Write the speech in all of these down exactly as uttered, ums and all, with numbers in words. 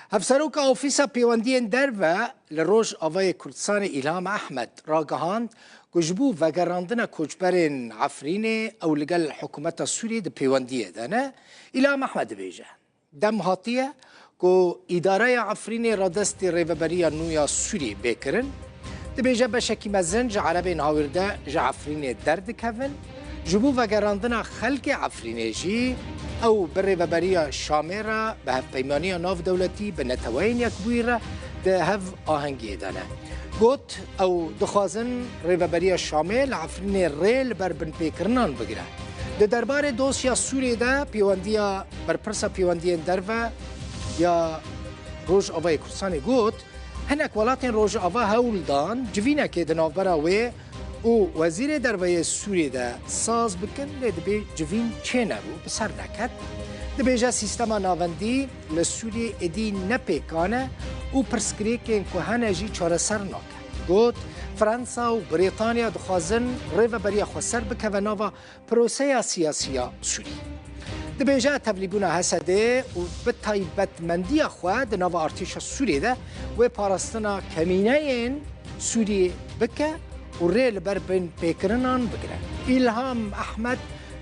Hevseroka Ofîsa Pêwendiyên Derve li Rojavayê Kurdistanê Îlham Ehmed ragihand ku ji bo vegerandina koçberên Efrînê ew li gel hikûmeta Sûriyê di pêwendiyê de ne. Îlham Ehmed dibêje, dem hatiye ku îdareya Efrînê radestî rêveberiya nû ya Sûriyê bê kirin. Dibêje beşekî mezin ji Erebên Hawîrde ji Efrînê derdikevin. Ji bo vegerandina xelkê Efrînê jî ew bi rêveberiya Şamê re bi hevpeymaniya navdewletî bi Neteweyên Yekbûyî re di hev ahengiyê de ne. Got, ew dixwazin rêveberiya Şamê li Efrînê rê li ber binpêkirinan bigire. Di derbarê dosya Sûriyê de pêwendiya berpirsa pêwendiyên derve ya Rojavayê Kurdistanê got, hinek welatên Rojava hewl dan civînekê di navbera wê û Wezîrê Derve yê Sûriyê de saz bikin, lê dibê civîn çênebû, bi ser neket. Dibêje sîstema navendî li Sûriyê êdî ne pêkan e û pirsgirêkên ku hene jî çareser nake. Got, Fransa û Brîtanya dixwazin rêveberiya xweser bikeve nava proseya siyasî ya Sûriyê. Dibêje tevlîbûna Hesedê û bi taybetmendiya xwe di nava artêşa Sûriyê de wê parastina kemîneyên Sûriyê bike û rê li ber binpêkirinan bigire. Îlham Ehmed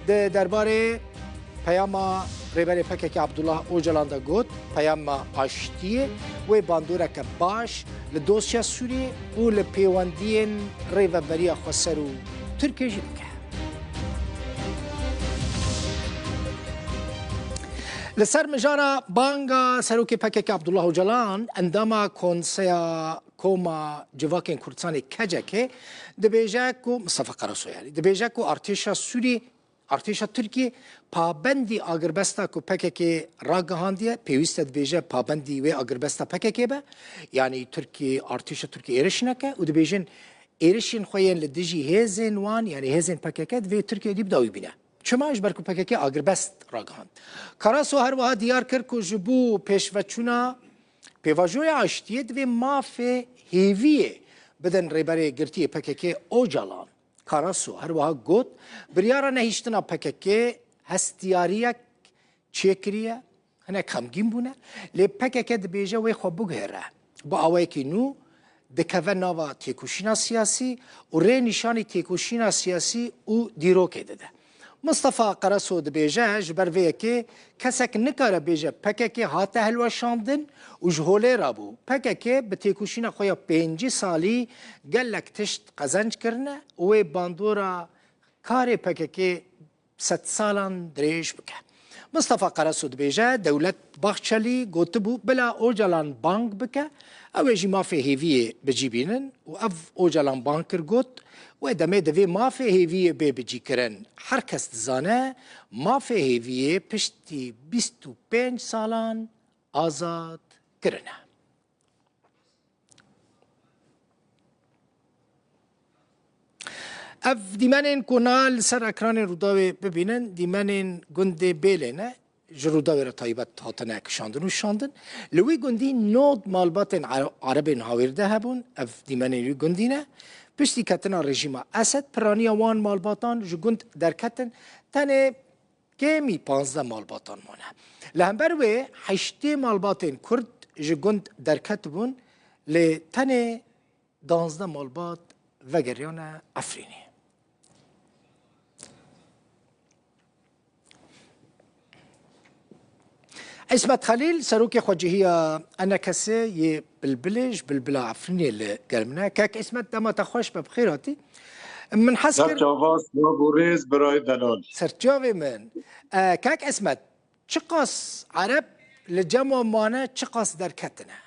di derbarê peyama Rêberê P K K Abdullah Ocalan de got, peyama aştiyê wê bandoreke baş li dosya Sûriyê û li pêwendiyên rêveberiya xweser û Tirkiyê jî bike. Li ser mijara banga Serokê P K K Abdullah Ocalan, endama Konseya Koma Civakên Kurdistanê, K C K, dibêje ku Mustafa Karasoyarî dibêje ku artêşa Sûrî, artêşa Tirkiyê pabendî agirbesta ku P K K ragihandiye, pêwîst e dibêje pabendî wê agirbesta P K K be. Yanî Tirkiyê, artêşa Tirkiyê êriş neke û dibêjin êrişên xwe yên li dijî hêzên wan, yanî hêzên P K K, divê Tirkiye dî bi dawî bîne. Çima? Ji ber ku P K K agirbest ragihand. Karaso her wiha diyar kir ku ji bo pêşveçûna pêvajoya aştiyê divê mafê hêviyê bidin rêberê girtiyê P K K Ocalan. Karaso her wiha got, biryara nehiştina P K K hestiyariyek çêkiriye, hinek xemgîn bûne, lê P K K dibêje wê xwe biguhere. Bi awayekî nû dikeve nava têkoşîna siyasî û rê nîşanî têkoşîna siyasî û dîrokê dide. Mustafa Karaso dibêje, ji ber vê yekê kesek nikare bêje P K K hate hilweşandin û ji holê rabû. P K K bi têkoşîna xwe ya pêncî salî gelek tişt qezenc kirine û wê bandora karê P K K sedsalan dirêj bike. Mustafa Karasu dibêje, Dewlet Bahçelî gotibû, bila Ocalan bang bike, ew ê jî mafê hêviyê bi cî bînin û ev Ocalan bang kir got, wê demê divê mafê hêviyê bê bicîkirin. Her kes dizane, mafê hêviyê piştî bîst û pênc salan azad kirine. Ev dîmenên ku na li ser ekranên Rûdawê bibînin, dîmenên gundê Bêlê ne, ji Rûdawê re taybet hatine kişandin û şandin. Li wî gundî nod malbatên Are-, Erebên Hawêrde hebûn, ev dîmenên wî gundî ne. Piştî ketina rejîma Esed, piraniya wan malbatan ji gund derketin, tenê kêmî panzdeh malbatan mane. Li hember wê heştê malbatên Kurd ji gund derketibûn, lê tenê danzdeh malbat vegeriyane Efrînê. Îsmet Xelîl, serokê xwecihiya E N K S yê Bilbilê, ji Bilbila Efrînê li gel min e. Kek Îsmet, dema te xweş be, bi xêr hatî. Min hes kir. Serçava, silav û rêz, birayê delal. Serçavê min. E, kek Îsmet, çiqas Ereb li cem wan mane, çiqas derketine?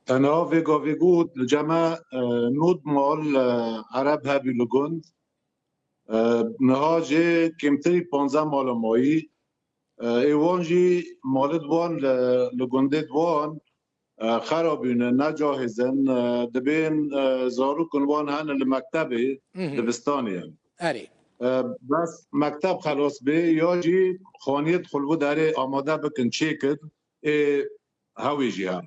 Te niha vê gavê got, li cem me, e, nod mal, e, Ereb hebû li gund. E, niha jê kêmtirî panzdeh mala mayî. E, ê wan jî malid wan li, li gundê wan, e, xera bûne, ne cahizin, e, dibên, e, zarokên wan hene li mektebê, Mhm. dibistanê ye. Erê. E, bes mekteb xelas bê, ya jî xaniyê dixulbu derê amade bikin, çêkir, ê hewê jî hem.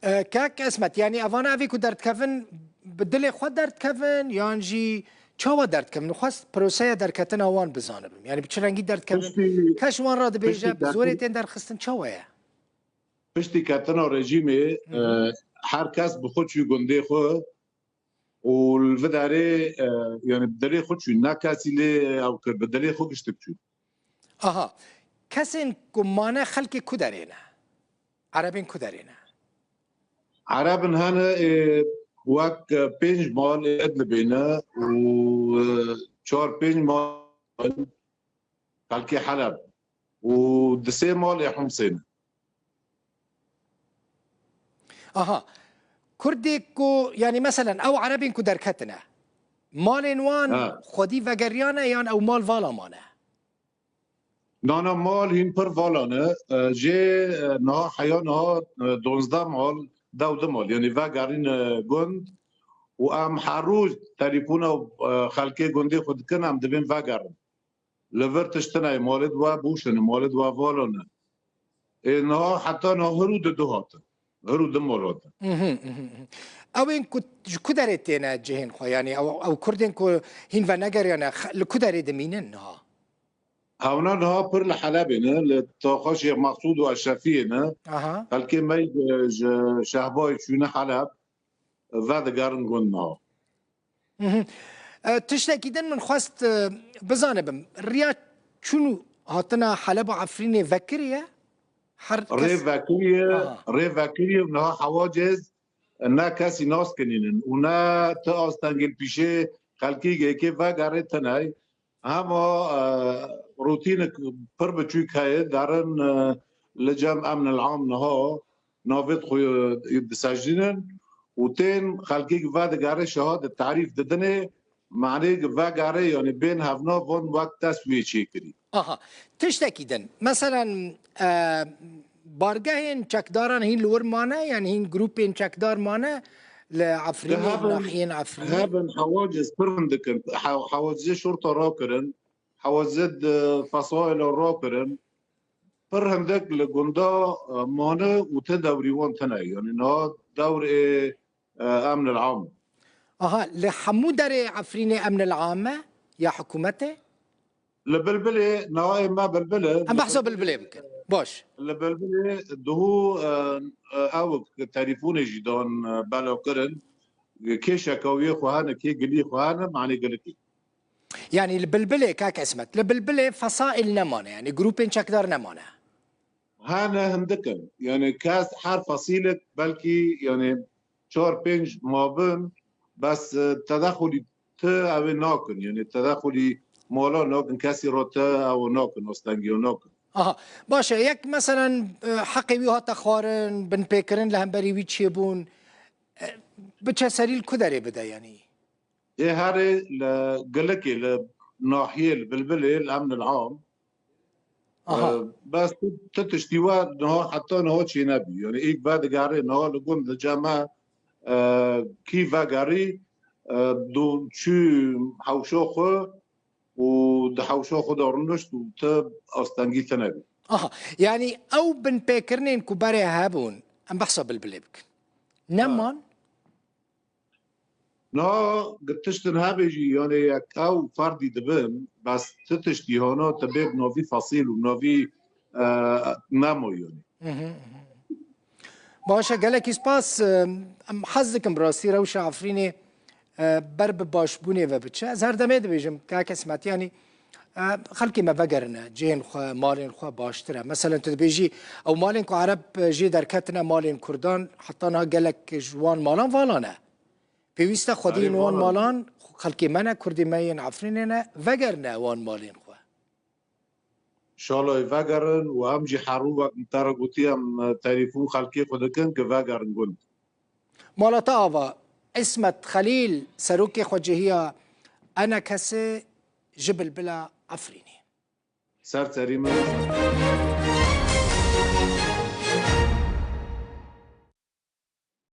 E, kek Esmet, yanî evana evî ku derdikevin, bi dilê xwe derdikevin, yan jî Çawa derdikevin? Xwest proseya derketina wan bizanibim. Yani bi çi rengî derdikevin? Piştî, Kes ji wan re dibêje, piştî bi zorê ketin, tên derxistin, çawa ye? Piştî ketina rejîmê, Hı hı. e, her kes bi xwe çû gundê xwe û li vê derê, e, yani bi dilê xwe çû. Ne kesî lê ew kir, bi dilê xwe giştik çû. Aha. Kesên ku mane xelkê ku derê ne? Erebên ku derê ne? Erebin hene, e, wek, e, pênc mal ê Idlibê ne û, e, çar pênc mal xelkê Heleb û di sê mal ê Humsê ne. Aha. Kurdê ku, yani meselen ew Erebên ku derketine, malên wan Ha. xwedî vegeriyane yan ew mal vala mane? Nana mal hîn pir vala ne. E, jê, e, niha heya niha, e, duwazdeh mal, dewde mal. Yani vegerîne gund û em her roj telefona, e, xelkê gundê xwe dikin, em dibên vegerin. Li vir tişt tune ye, malê di we bûşin, malê di we vala ne. Ê niha heta niha hir û di du hatin. Hir û di mal hatin. Mhm, mhm, mhm. Ew ên ku ji ku derê têne cihên xwe? Yani ew, ew Kurdên ku hîn venegeriyane, xe-, li ku derê dimînin niha? Hewna niha pir li Helebê ne, li taxa Şêx Mexsûd û Eşrefiyê ne. Aha. Xelkê me ji, ji Şehbayê çûne Heleb, vedigerin gund niha. Mhm. E, tiştekî din min xwest, e, bizanibim. Riya çûn û hatina Heleb û Efrînê vekiriye? Her kes Rê vekiriye, Aha. rê vekiriye û niha hewacêz ne kesî nas kinînin û ne ti astengî li pîşê xelkî yekê vegerê tine ye. Hema, e, rutînek pir biçûk heye, derin, e, li cem emnil am niha navêt xwe, e, disejînin û tên xelkê ki vedigere şeha di tarîf didinê, manê ki vegere, yani bên hevna van wek dest wê çêkirî. Aha. Tiştekî din. Meselen, e, bargehên çekdaran hîn li wir mane, yani hîn grûpên çekdar mane li Di Efrînê, li hevin, nahiyên Efrînê? hevin hewacêz pir hindik in. He-, hewacêzê şorta rakirin, hewacêzê di fesaîla rakirin. Pir hindik li gunda, e, mane û ti dewrî wan tine. Yani niha dewrê, e, emnil am. Aha, li hemû derê Efrînê emnil am e ya hikûmetê? Li Bilbilê, niha ê me Bilbil e. Em behsa Bilbilê bikin. Baş. Li Bilbilê duhû, e, e, ew telefûnê jî dan, e, bela kirin. Kê şekawiyê xwe hene, kê gilî xwe hene, manê gilikî. Yani li Bilbilê, kak Esmet, li Bilbilê fesaîl nemane, yani grûpên çekdar nemane. Hene hindik in. Yani kes her fesîlek belkî, yani çar pênc mabin, bes, e, tedexulî ti ew ê nakin. Yani tedexulî mala nakin, kesî re ti ew nakin, astengiya nakin. Aha. Baş e, yek meselen, e, heqê wî hate xwarin, binpêkirin li hemberî wî çêbûn, e, biçe serî li ku derê bide yani? Ê herê li Gilikê, li nahiyê, li Bilbilê, li emnil am. Aha. E, bes tu, tu tiştî we niha heta niha çênebî. Yani êk vedigere niha li gund li cem me, e, kî vegerî, e, du çû hewşa xwe û di hewşa xwe de rûnişt û ti astengî tine bî. Aha. Yani ew binpêkirinên ku berê hebûn, em behsa Bilbilê bikin. Ha. Neman? Niha gi tiştin hebê jî, yani yek ew ferdî dibin, bes ti tiştî hana te bê bi navî fesîl û navî, e, nemo yani. Mhm, mhm. Baş e, gelekî spas. Em hez dikim bi rastî rewşa Efrînê, e, ber bi başbûnê ve biçe. Ez her demê dibêjim, kak Esmet, yani, e, xelkê me vegerine cihên xwe, malên xwe baştir e. Meselen, tu dibêjî, ew malên ku Ereb, e, jê derketine, malên Kurdan, heta niha gelek ji wan malan vala ne. Pêwîst e xwediyên Erê, wan vala ne. malan, xelkê me ne, Kurdê me yên Efrînê ne, vegerine wan malên xwe. Şalay vegerin û em jî herû wek min te re gotî, em, e, telefon xelkê xwe dikin ki vegerin gund. Mala te ava, Îsmet Xelîl, serokê xwecihîya Enekesê ji Bilbila Efrînê. Ser serî min.